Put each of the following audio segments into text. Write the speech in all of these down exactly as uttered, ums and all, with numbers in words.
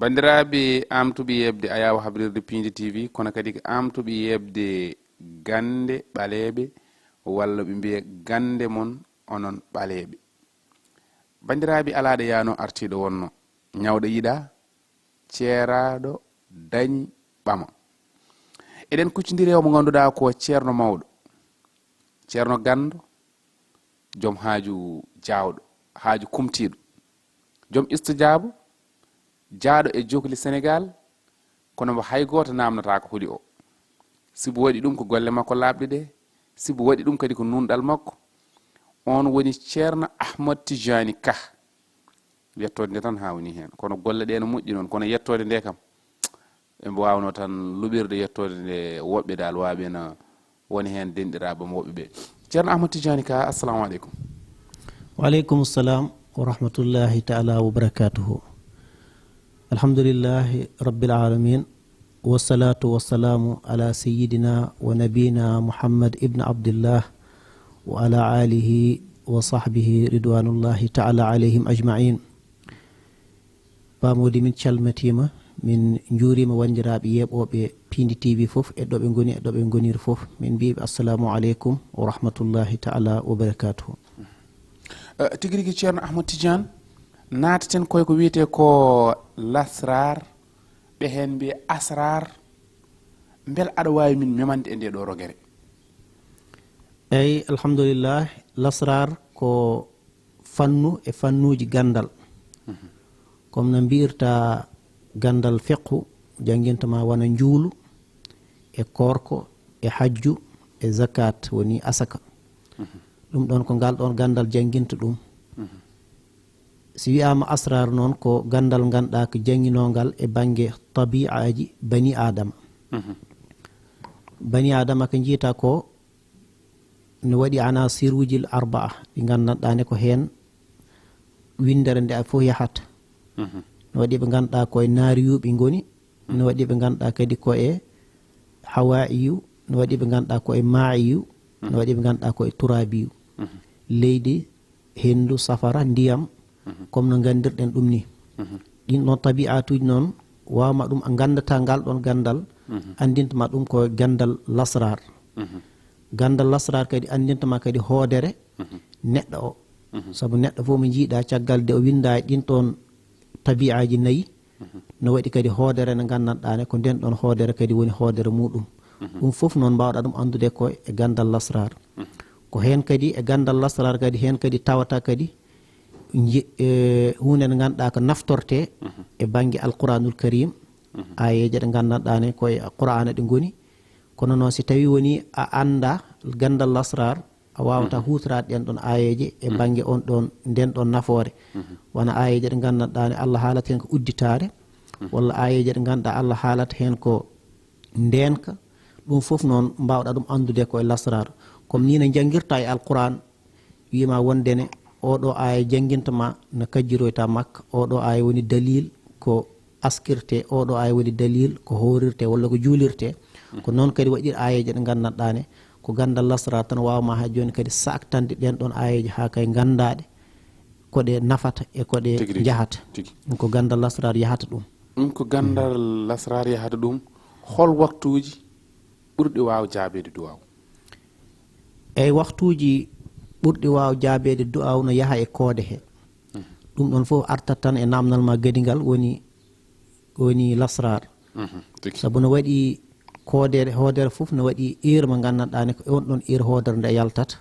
Banndiraaɓe aamtuɓe yeeɓde Ayaawo Habrirde Piindi T V, kono kadi ko aamtuɓe yeeɓde gannde ɓaleeɓe, walla ɓe mbiya gannde mon onon ɓaleeɓe. Banndiraaɓe, alaaɗo yaano, artiiɗo wonno, ñawɗo yiɗaa, ceeraaɗo dañi ɓama. Eɗen kuccondiri e mo ngannduɗaa ko ceerno mawɗo, ceerno ganndo, joom haaju jaawɗo, haaju kumtiiɗo, joom istijaaba, jaaɗo e jokli Senegaal, kono mbo hay gooto naamnataa ko holi o. Sibu waɗi ɗum ko golle makko laaɓɗe ɗe, sibu waɗi ɗum kadi ko nuunɗal makko. On woni Ceerno Ahmad Tijaani Kah. Yettoode nde tan haa woni heen. Kono golle ɗe no moƴƴi noon, kono yettoode nde kam, ɓe mbo waawno tan luɓirde yettoode nde woɓɓe dal waaɓe na woni heen denɗiraaɓe am woɓɓe ɓe. Ceerno Ahmad Tijaani Kah, assalamu aleykum. Wa aleykum salam wa rahmatullahi taala wa barakatuhu. Alhamdulillahi rabbil alamin. Wassalatu wassalamu ala sayyidina wa nabiyina Muhammad ibn Abdillah wa ala alihi wa sahbihi ridwanullahi taala alayhim ajmain. Paamoodi min calmitiima, min njuuriima wanndiraaɓe yeeɓooɓe Piindi T V fof e ɗo ɓe ngoni e ɗo ɓe ngoniri fof. Min mbiiɓe assalamu aleykum wa rahmatullahi taala wa barakatuhu. Eh, tigi rigi Ceerno Ahmad Tidiane, naataten koye ko wiyetee ko lasraar, ɓe heen mbiya asraar. Mbel aɗa waawi min memande e nde ɗo rogere? Eyi, alhamdulillah, lasraar ko fannu e fannuuji ganndal. Comme no mbiyirta ganndal fiqhu, jannginta ma wona njuulu, e koorko, e hajju, e zakat, woni asaka. Ɗum ɗon ko ngal ɗon ganndal jannginta ɗum. Si wiyaama asraar noon, ko ganndal ngannduɗaa ko jannginoongal e bannge tabi'aaji bani Aadama. Bani Aadama ko njiyata ko no waɗi anasiruuji arbaa ɗi nganndanɗaa ne ko heen winndere nde fof yahata. No waɗi ɓe ngannduɗaa ko e naariyuɓe ngoni, no waɗi ɓe ngannduɗaa kadi ko e hawaa'iyu, no waɗi ɓe ngannduɗaa ko e maa'iyu, no waɗi ɓe ngannduɗaa ko e turaabiyu. Leydi, henndu, safara, ndiyam, comme no nganndirɗen ɗum ni. Ɗin ɗon tabi'aatuuji noon, waawma ɗum a nganndataa ngal ɗon ganndal, anndinta ma ɗum ko ganndal lasraar. Ganndal lasraar kadi anndinta ma kadi hoodere neɗɗo o. Sabu neɗɗo fof mo njiiɗa caggal de o winnda e ɗin ɗon tabi'aaji nayi, no waɗi kadi hoodere nde nganndanɗaa ne ko nden ɗon hoodere kadi woni hoodere muɗum. Ɗum fof noon mbaawɗa ɗum anndude ko e ganndal lasraar. Ko heen kadi e ganndal lasraar kadi, heen kadi tawata kadi nji-, e, huunde nde ngannduɗaa ko naftorte e bannge Alquranul Karim, aayeeje ɗe nganndanɗaa ne ko e Qur'aana ɗe ngoni. Kono noon si tawii woni a annda ganndal lasraar, a waawata huutoraade ɗen ɗon aayeeje e bannge on ɗon, nden ɗon nafoore. Wona aayeeje ɗe nganndanɗaa ne Allah haalata heen ko udditaare, walla aayeeje ɗe ngannduɗaa Allah haalata heen ko ndeenka. Ɗum fof noon mbaawɗa ɗum anndude ko e lasraar. Comme nii no njanngirta e Alquran, wiima wonde ne, oo ɗoo aaya jannginta ma no kajjiroyta makka, oo ɗoo aaya woni dalil ko askirte, oo ɗoo aaya woni dalil ko hoorirte walla ko juulirte. Ko noon kadi waɗir aayeeje ɗe nganndanɗaa ne, ko ganndal lasraar tan waawma haa jooni kadi saaktande ɗen ɗon aayeeje haa kay nganndaɗe ko ɗe nafata e ko ɗe Tigi rigi. Njahata. Tigi. Ɗum ko ganndal lasraar yahata ɗum. Ɗum ko ganndal lasraar yahata ɗum. Hol waktuuji ɓurɗi waaw jaabeede duwaaw? Eyi, waktuuji ɓurɗi waaw jaabeede du'aaw no yaha e koode he. Ɗum ɗon fof artat tan e naamnal ma gadingal woni, woni lasraar. Tigi. Sabu no waɗi koodere, hoodere fof no waɗi heure mo nganndanɗaa ne ko e on ɗon heure hoodere nde yaltata.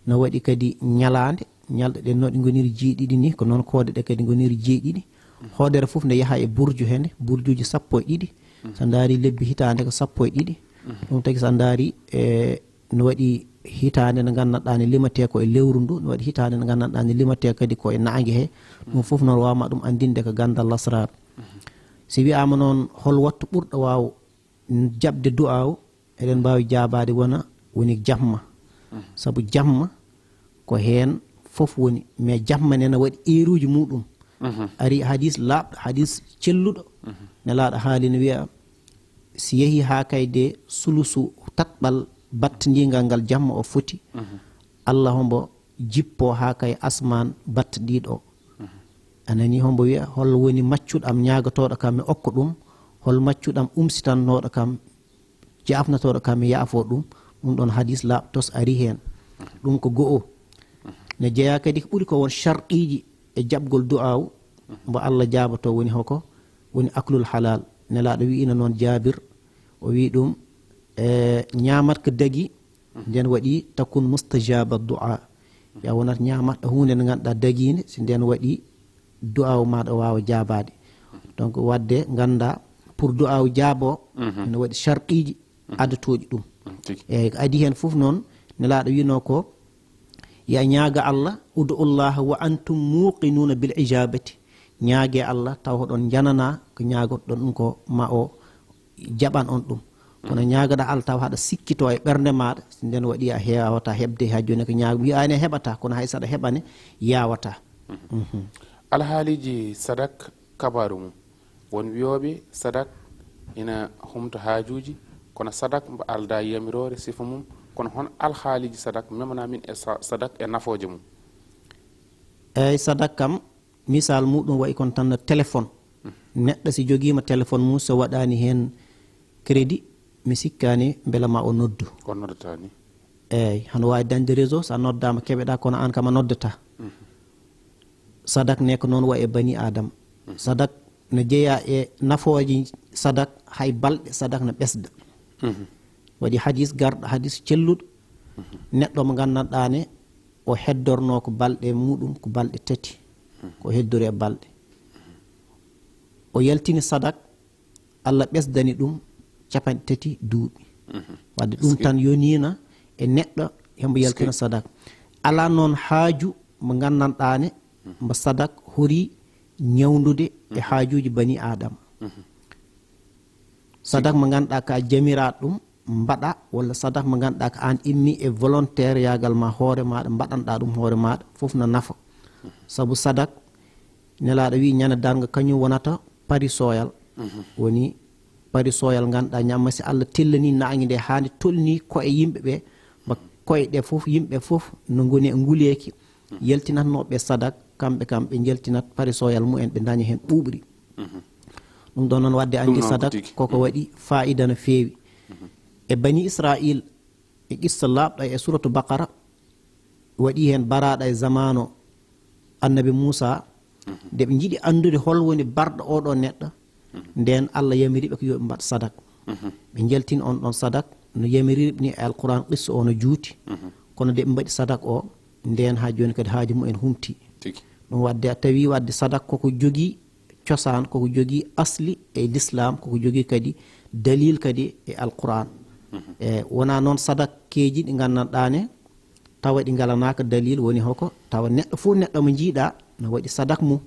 No waɗi kadi ñalaande, ñalɗe ɗen no ɗe ngoniri jeeɗiɗi ni, ko noon koode ɗe kadi ngoniri jeeɗiɗi. Hoodere fof nde yaha e burju hende, burjuuji sappo e ɗiɗi. So ndaari lebbi hitaande ko sappo e ɗiɗi. Ɗum tagi so a ndaari, e, no waɗi hitaande nde nganndanɗaa ne limatee ko e lewru ndu, no waɗi hitaande nde nganndanɗaa ne limatee kadi ko e naange he. Ɗum fof noon waawma ɗum anndinde ko ganndal lasraar. Si wiyaama noon hol wattu ɓurɗo waaw jaɓde du'aaw, eɗen mbaawi jaabaade wona woni jamma. Sabu jamma ko heen fof woni, mais jamma ne no waɗi eeruuji muɗum. Ari hadis laaɓɗo, hadis celluɗo, nelaaɗo haali no wiya, si yehi haa kayde sulusu taɓɓal battindiingal ngal jamma o foti, Allah hombo jippo haa kay asmaan battindiiɗo o. A nani hombo wiya, "Hol woni maccuɗo am ñaagatooɗo kam mi okko ɗum? Hol maccuɗo am umsitannooɗo kam, jaafnotooɗo kam mi yaafo ɗum?" Ɗum ɗon hadis laaɓtos ari heen. Ɗum ko go'o. Ne jeyaa kadi ko ɓuri ko won sharɗiiji e jaɓgol du'aaw mbo Allah jaaboto woni hoko? Woni aklul halal. Nelaaɗo wi'ino noon Jaabir, o wi'i ɗum, e, "Ñaamat ko dagi, nden waɗi takun mustajaba du'a." Ya wonat ñaamat huunde nde ngannduɗaa dagiinde, si nden waɗi du'aaw maaɗa o waawa jaabaade. Donc, waɗde nganndaa pour du'aaw jaaboo, ene waɗi sharɗiiji adotooɗi ɗum. Tigi. Eeyi, ko adii heen fof noon, Nelaaɗo wi'noo ko, "Ya ñaaga Allah, ud'ullaha wa antum muqinuuna bil ijabati." Ñaagee Allah taw hoɗon njananaa ko ñaagotoɗon ɗum ko ma o jaɓan on ɗum. Kono ñaagaɗaa Allah taw haɗa sikkitoo e ɓernde maaɗa, si nden waɗi a heewataa heɓde, haa jooni ko ñaag-, wi'aani a heɓataa, kono hay saɗa heɓane, yaawataa. Mhm. Alhaaliiji sadak, kabaaru mum. Won wiyooɓe sadak ina humta haajuuji, kono sadak mbo aldaa yamiroore sifa mum, kono hon alhaaliiji sadak memana min e sa-, sadak e nafooje mum? Eeyi, sadak kam, misal muɗum wayi kon tan no téléphone. Neɗɗo si jogiima téléphone mum, so waɗaani heen crédit, mi sikkaani mbela ma o noddu. O noddata ni. Eeyi, hano waawi dañde réseau, so a noddaama keɓeɗaa, kono aan kam a noddataa. Sadak ne ko noon wayi e bani Aadama. Sadak no jeyaa e nafooji sadak, hay balɗe sadak no ɓesda. Waɗi hadis garɗo, hadis celluɗo. Neɗɗo mo nganndanɗaa ne, o heddornoo ko balɗe muɗum, ko balɗe tati. Ko heddori e balɗe. O yaltini sadak, Allah ɓesdani ɗum capanɗe tati duuɓi. Wadde ɗum tan yoniina e neɗɗo hembo yaltina sadak. Alaa noon haaju mo nganndanɗaa ne mbo sadak hori ñawndude e haajuuji bani Aadama. Sadak mo ngannduɗaa ka jamiraaɗo ɗum mbaɗa, walla sadak mo ngannduɗaa ko aan immi e volontaire yaagal ma hoore maaɗa, mbaɗanɗaa ɗum hoore maaɗa, fof no nafa. Sabu sadak, Nelaaɗo wi'i ñande darnga kañum wonata parisooyal. Woni parisooyal ngannduɗaa ñamma si Allah tellani naange nde haa nde tolni ko'e yimɓe ɓe, ba ko'e ɗe fof, yimɓe fof no ngoni e nguleeki, yaltinatnooɓe sadak, kamɓe kam ɓe njaltinat parisooyal mumen, ɓe ndaña heen ɓuuɓri. Ɗum ɗon noon, wadde anndi sadak koko waɗi faayida no feewi. E Bani Israil, e qissa laaɓɗo e Suratu Baqara, waɗi heen baraaɗo e zamaano Annabi Muusa, nde ɓe njiɗi anndude hol woni barɗo oo ɗoo neɗɗo, ndeen Allah yamiri ɓe ko yo ɓe mbaɗ sadak. Ɓe njaltini on ɗon sadak, no yamiriri ɓe ni e Alquraan, qissa o no juuti. Kono nde ɓe mbaɗi sadak o, ndeen haa jooni kadi haaju mumen humti. Tigi. Ɗum wadde a tawi wadde sadak koko jogii cosaan, koko jogii asli e Lislaam, koko jogii kadi dalil kadi e Alquraan. E wonaa noon sadakkeeji ɗi nganndanɗaa ne, tawa ɗi ngalanaaka dalil, woni hoko, tawa neɗɗo fof neɗɗo mo njiiɗaa no waɗi sadak mum.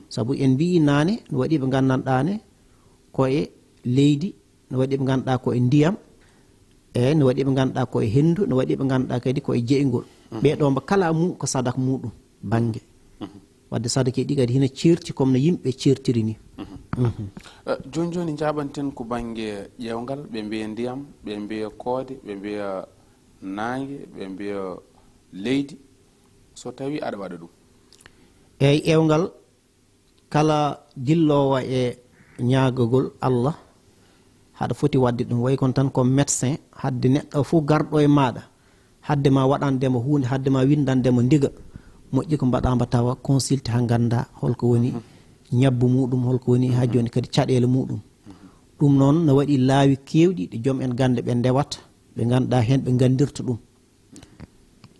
Sabu en mbiyi naane, no waɗi ɓe nganndanɗaa ne ko e leydi, no waɗi ɓe ngannduɗaa ko e ndiyam, e no waɗi ɓe ngannduɗaa ko e henndu, no waɗi ɓe ngannduɗaa kadi ko e jeygol. Ɓee ɗoo mbo kala mum ko sadak muɗum bannge. Wadde sadake ɗi kadi hina ceerti comme no yimɓe ceertiri ni. Eh, jooni jooni njaaɓanten ko bannge ƴeewngal, ɓe mbiya ndiyam, ɓe mbiya koode, ɓe mbiya naange, ɓe mbiya leydi, so tawi aɗa waɗa ɗum. Eyi, ƴeewngal, kala dilloowo e ñaagagol Allah, haɗa foti waɗde ɗum. Wayi kon tan ko médecin, hadde neɗɗo fof garɗo e maaɗa, hadde ma waɗande mo huunde, hadde ma winndande mo ndiga, moƴƴi ko mbaɗaa mba tawa consulté haa nganndaa holko woni ñabbu muɗum, holko woni haa jooni kadi caɗeele muɗum. Ɗum noon no waɗi laawi keewɗi ɗi joom en gannde ɓe ndewata, ɓe ngannduɗaa heen ɓe nganndirta ɗum.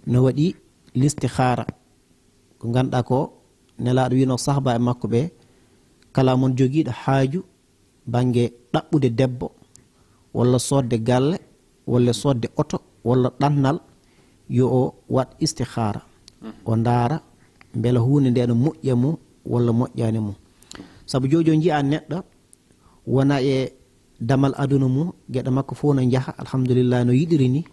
No waɗi listihaara, ko ngannduɗaa ko Nelaaɗo wiino sahaba e makko ɓe, kala mon jogiiɗo haaju bannge ɗaɓɓude debbo, walla soodde galle, walla soodde oto, walla ɗannal, yo o waɗ istihaara. O ndaara mbela huunde nde no moƴƴa mo walla moƴƴaani mo. Sabu jooni jooni njiyaa neɗɗo wona e damal aduna mum, geɗe makko fof no njaha, alhamdulillah, no yiɗiri ni.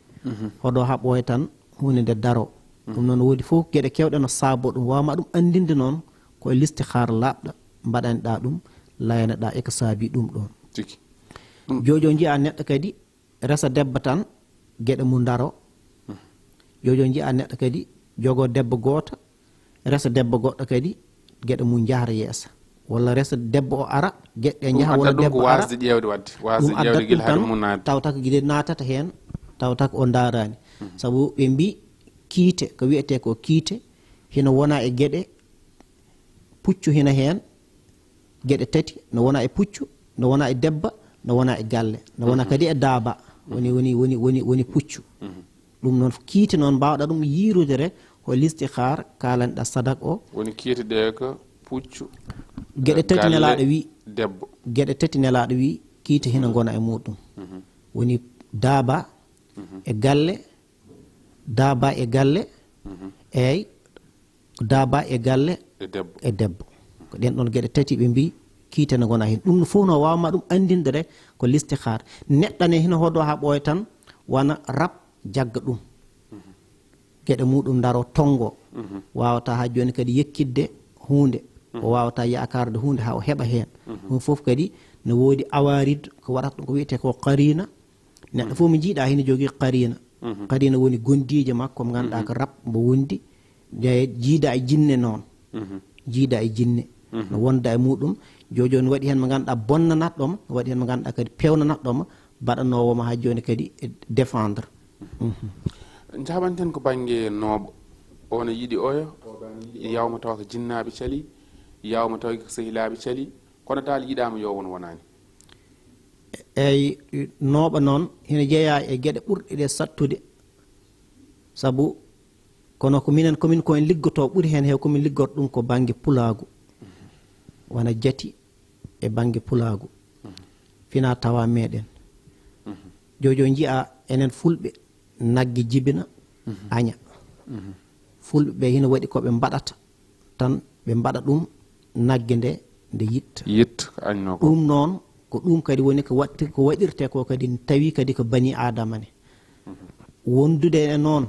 Hoɗo haɓoya tan huunde nde daro. Ɗum noon, woodi fof geɗe keewɗe no saabo ɗum. Waawma ɗum anndinde noon ko e listihaara laaɓɗo mbaɗanɗaa ɗum, layanoɗaa e ko saabi ɗum ɗoon. Tigi. Jooni jooni njiyaa neɗɗo kadi resa debbo tan, geɗe mum daro. Jooni jooni njiyaa neɗɗo kadi jogoo debbo gooto, resa debbo goɗɗo kadi, geɗe mum njahra yeesa, walla resa debbo o ara, geɗe ɗe njaha, walla debbo ara. Ɗum addata ɗum ko waasde ƴeewde waɗde, waasde ƴeewde gila hade mum naatde. Tawata ko gila naatata heen, tawata ko o ndaaraani. Sabu ɓe mbi kiite, ko wiyetee ko kiite, hino wona e geɗe puccu hino heen, geɗe tati, no wona e puccu, no wona e debba, no wona e galle, no wona kadi e daaba, woni, woni, woni, woni, woni puccu. Ɗum noon, kiite noon mbaawɗa ɗum yiirude re, ko listihaar kaalanɗa sadak o. Woni kiite ɗe ko puccu, geɗe tati galle, nelaaɗo wi, debbo. Geɗe tati nelaaɗo wi, kiite hino ngona e muɗum. Woni daaba e galle, daaba e galle, eey, daaba e galle e debbo. E debbo. Ko ɗen ɗon geɗe tati ɓe mbi kiite no ngona heen. Ɗum no fof no waawma ɗum anndinde re ko listihaar. Neɗɗo ne hino hodo haa ɓooya tan, wana rab jagga ɗum. Geɗe muɗum ndaro tonngo. Waawata haa jooni kadi yekkitde huunde. O waawata yaakaarde huunde haa o heɓa heen. Ɗum fof kadi no woodi awaarid ko waɗata ɗum ko wiyetee ko qariina. Neɗɗo fof mo njiiɗa hino jogii qariina. Qariina woni gondiije makko mo ngannduɗaa ko rab mbo wondi. Nde jiida e jinne noon. Jiida e jinne. No wonda e muɗum. Jooni jooni waɗi heen mo ngannduɗaa bonnanat ɗomo, waɗi heen mo ngannduɗaa kadi pewnanat ɗomo, baɗanoowo ma haa jooni kadi e défendre. Njaɓanten ko bannge nooɓo. O no yiɗi oyo, yawma tawa ko jinnaaɓe cali, yawma tawa ko sehilaaɓe cali, kono daal yiɗaama yo won wonaani. Eey, nooɓa noon, hino jeyaa e geɗe ɓurɗe ɗe sattude. Sabu, kono ko minen, ko min ko en liggotoo, ɓuri heen heew ko min liggorto ɗum ko bannge pulaagu. Wona jati e bannge pulaagu. Fina tawa meɗen. Jojo njiya enen fulɓe, nagge jibina, aña. Fulɓe ɓe hino waɗi ko ɓe mbaɗata, tan ɓe mbaɗa ɗum nagge nde, nde yitta. Yitta, ko añnoo ko. Ɗum noon, ko ɗum kadi woni ko waɗti-, ko waɗirtee ko kadi tawi kadi ko bani Aadama ne. Wondude e noon,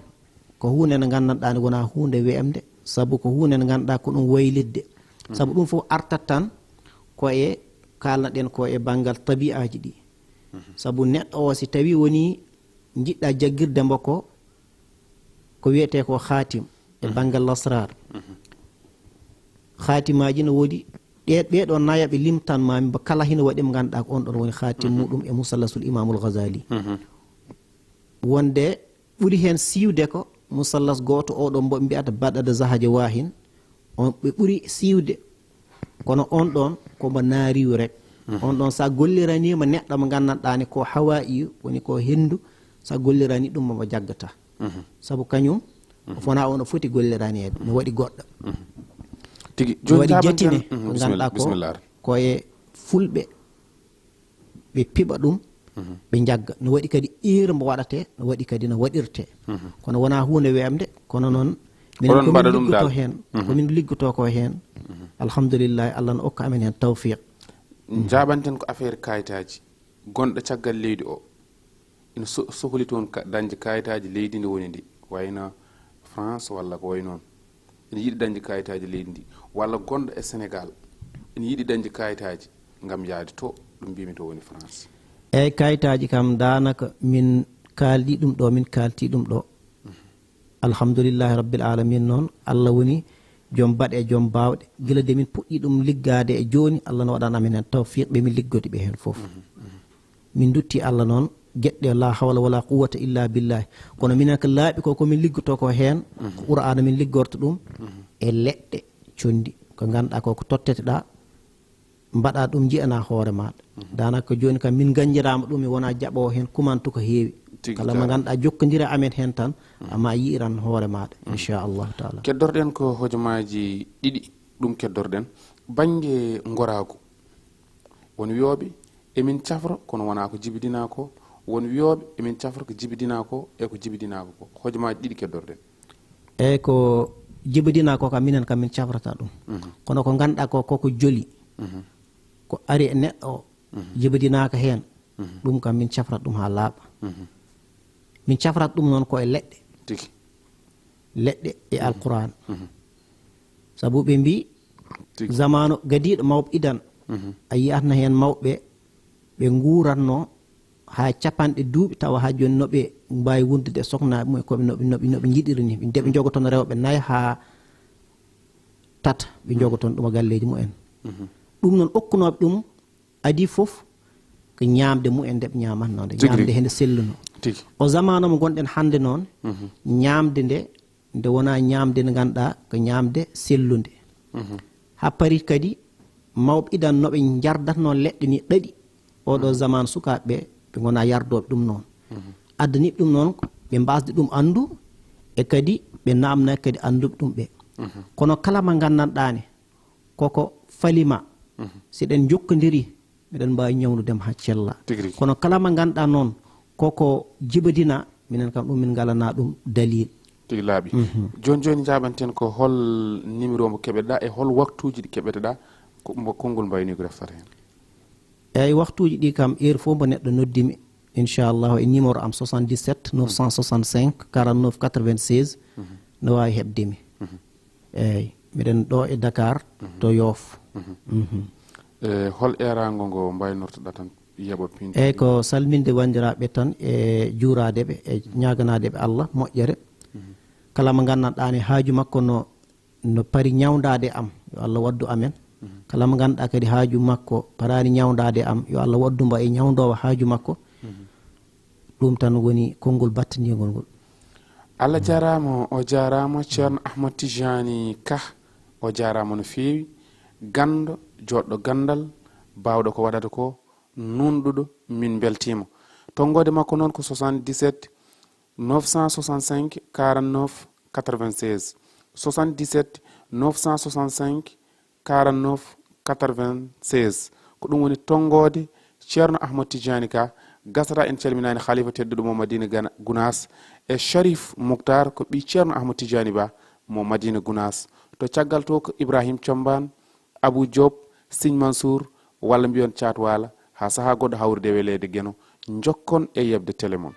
ko huunde nde nganndanɗaa nde wonaa huunde weemde, sabu ko huunde nde ngannduɗaa ko ɗum waylitde. Sabu ɗum fof artat tan ko e, kaalnaɗen ko e banngal tabi'aaji ɗi. Sabu neɗɗo o, si tawi woni njiɗɗa jaggirde mbo ko, ko wiyetee ko haatim e banngal lasraar. Haatimaaji no woodi ɗe, ɓee ɗoo nayo ɓe limtan maami, mbo kala hino waɗi mo ngannduɗaa ko on ɗon woni haatim muɗum e Musallasul Imaamul Ghazali. Wonde ɓuri heen siiwde ko musallas gooto oo ɗoo mbo ɓe mbiyata Baɗada Zahaja Waahin, on ɓe ɓuri siiwde. Kono on ɗon ko mbo naariyu rek. On ɗon sa golliraniima neɗɗo mo nganndanɗaa ni ko hawaa'iyu, woni ko henndu, sa gollirani ɗum mo jaggata. Sabu kañum, o fona on o foti golliraneede, no waɗi goɗɗo. Tigi, no jooni waɗi jaabanten jatine, ko ngannduɗaa ko, bisimilla. Ko e fulɓe ɓe piɓa ɗum, ɓe njagga. No waɗi kadi heure mbo waɗatee, no waɗi kadi no waɗirtee. Kono wonaa huunde weemde, kono noon, minen oɗon ko min mbaɗa ɗum liggotoo daal heen, ko min liggotoo ko heen. Alhamdulillahi, Allah no okka amen heen tawfiq. Njaɓanten ko affaire kayitaaji. Gonɗo caggal leydi o, ina so-, sohli toon ka-, dañde kayitaaji leydi ndi woni ndi, wayno France walla ko wayi noon. Ina yiɗi dañde kayitaaji leydi ndi, walla gonɗo e Sénégal ina yiɗi dañde kayitaaji ngam yahde to, ɗo mbiymi to woni France. Eey, kayitaaji kam, daanaka min kaaldi ɗum ɗo, min kaalti ɗum ɗo. Alhamdulillahi Rabbil Alamin noon, Allah woni joom baɗe, joom baawɗe. Gila de min puɗɗi ɗum liggaade e jooni, Allah no waɗana amen heen tawfiq, ɓe min liggodi ɓe heen fof. Min ndutti Allah noon, geɗɗe la hawla wala quwwata illa billahi. Kono minen ko laaɓi ko, ko min liggotoo ko heen, ko Qur'aana min liggorto ɗum, e leɗɗe conndi, ko ngannduɗaa ko, ko totteteɗaa, mbaɗa ɗum, nji'ana hoore maaɗa. Daanaka jooni kam min ngannjiraama ɗum, mi wona jaɓoowo heen kumantu ko heewi. Tigi kala mo taala. Ngannduɗaa jokkondira amen heen tan, ama yi'iran hoore maaɗa, inchallahu taala. Keddorɗen ko hojomaaji ɗiɗi, ɗum keddorɗen. Bannge ngoraagu, won wiyooɓe emin cafra, kono wonaa ko jibidinaa ko. Won wiyooɓe emin cafra ko jibidinaa ko, e ko jibidinaa ko. Hojomaaji ɗiɗi keddorɗen. Eey, ko jibidinaa ko kam, minen kam min cafrata ɗum. Kono ko ngannduɗaa ko, koko joli, ko ari e neɗɗo o, jibidinaaka heen, ɗum kam min cafrat ɗum haa laaɓa. Min cafrat ɗum noon ko e leɗɗe. Tigi. Leɗɗe e Alquraan. Sabu ɓe mbi, tigi, zamaanu gadiiɗo mawɓe idan, a yiyatno heen mawɓe ɓe nguuratno haa capanɗe duuɓi, tawa haa jooni no ɓe mbaawi wondude e soknaaɓe mum, e ko ɓe no ɓe, no ɓe, no ɓe njiɗiri ni. Nde ɓe njogotono rewɓe nayo haa tata, ɓe njogo toon ɗum e galleeji mumen. Ɗum noon okkunooɓe ɗum adii fof ko ñaamde mumen nde ɓe ñaamatnoo nde, tigi ñaamde rigi hende selluno. Tigi. O zamaanu mo ngonɗen hannde noon, ñaamde nde, nde wonaa ñaamde nde ngannduɗaa ko ñaamde sellunde. Haa parii kadi mawɓe idan no ɓe njardatnoo leɗɗe ni ɗaɗi. Oɗo zamaanu sukaaɓe ɓe, ɓe ngonaa yardooɓe ɗum noon. Addani ɗum noon ɓe mbasde ɗum anndu e kadi ɓe naamna kadi annduɓe ɗum ɓe. Kono kala mo nganndanɗaa ne koko falima, si ɗen njokkondiri, miɗen mbaawi ñawndude mo haa cella. Tigi rigi. Kono kala mo ngannduɗaa noon koko jibadina, minen kam ɗum min ngalanaa ɗum dalil. Tigi laaɓi. Jooni jooni njaaɓanten ko hol numéro mo keɓeɗaa e hol waktuuji ɗi keɓeteɗaa, ko mo konngol mbayni ko reftata heen? Eyyi, waktuuji ɗi kam, heure fof mbo neɗɗo noddi mi, inchallahu, e numéro am soixante-dix-sept neuf cent soixante-cinq quarante-neuf quatre-vingt-seize, no waawi heɓde mi. Eyyi, miɗen ɗo e Dakar, to Yoof. E hol eeraango ngo mbaynortoɗaa tan, yeɓa pin? Eyyi, ko salminde wanndiraaɓe tan e juuraade ɓe e ñaaganaade ɓe Allah moƴƴere. Kala mo nganndanɗaa ne haaju makko no, no pari ñawndaade am, yo Allah waddu amen. Kala mo ngannduɗaa kadi haaju makko paraani ñawndaade am, yo Allah waddu mbo e ñawndoowo haaju makko. Ɗum tan woni konngol battindiingol ngol. Allah jaaraama, o jaaraama Ceerno Ahmad Tijani Ka, o jaaraama no feewi, ganndo, joɗɗo ganndal, baawɗo ko waɗata ko, nuunɗuɗo, min mbeltiima. Tonngoode makko noon ko soixante-dix-sept neuf cent soixante-cinq quarante-neuf quatre-vingt-seize, soixante-dix-sept neuf cent soixante-cinq quarante-neuf quatre-vingt-seize. Ko ɗum woni tonngoode Ceerno Ahmad Tijani Ka. Gasata en calminaani Khalifa tedduɗo mo Madina Gana-, Gunaas e Sharif Muktar ko ɓii Ceerno Ahmad Tijani Ba mo Madina Gunaas. To caggal to ko Ibrahim Combaan, Abu Diop, Siñ Mansour, walla mbiyon Caat Waala, haa sahaa goɗɗo hawrude e weleede Geno. Njokkon e yeɓde télé mon.